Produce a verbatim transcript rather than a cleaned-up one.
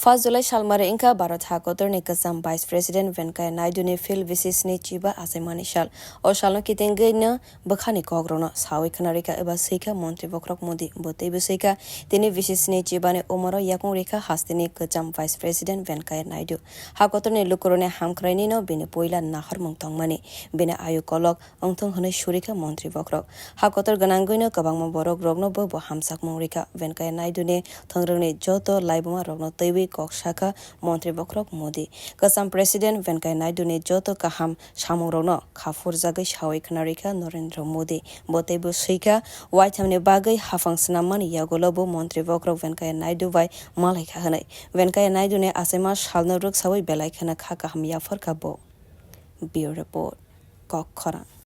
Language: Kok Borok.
First July salmari wngkha Bharat ha kotorni kwcham Vice President Venkaiah Naidu ni field visit ni chiba achaimani sal. O salno kitingwi no bwkhani kokrokno sawi khwnarikha eba swikha Montri Bokhorok Modi. Bo teibo swikha tini visit ni chibani umoro yakung rikha hasteni kwcham Vice President Venkaiah Naidu. Ha kotorni lukurokni hamkrainino bini puila naharmung tongmani, bini ayu kolok wngthung hwnwi surikha Montri Bokhorok. Ha kotor gwnangwino kwbangma borok rokno bo bo hamjakmung rikha. Venkaiah Naidu ni thwngrwngni joto laibuma rokno twiwi kok sakha Montri Bokhorok Modi. Kwcham President Venkaiah Naidu ni joto kaham samung rokno khaphurjagwi sawi khwnarikha Narendra Modi. Bo teibo swikha waithamni bagwi haphang swnammani yagulo bo Montri Bokhorok Venkaiah Naidu bai malaikha hwnwi. Venkaiah Naidu ni achaima salno rwksawi belai kheno kha kaham yapharkha bo. Bureau Report, Kok Khorang.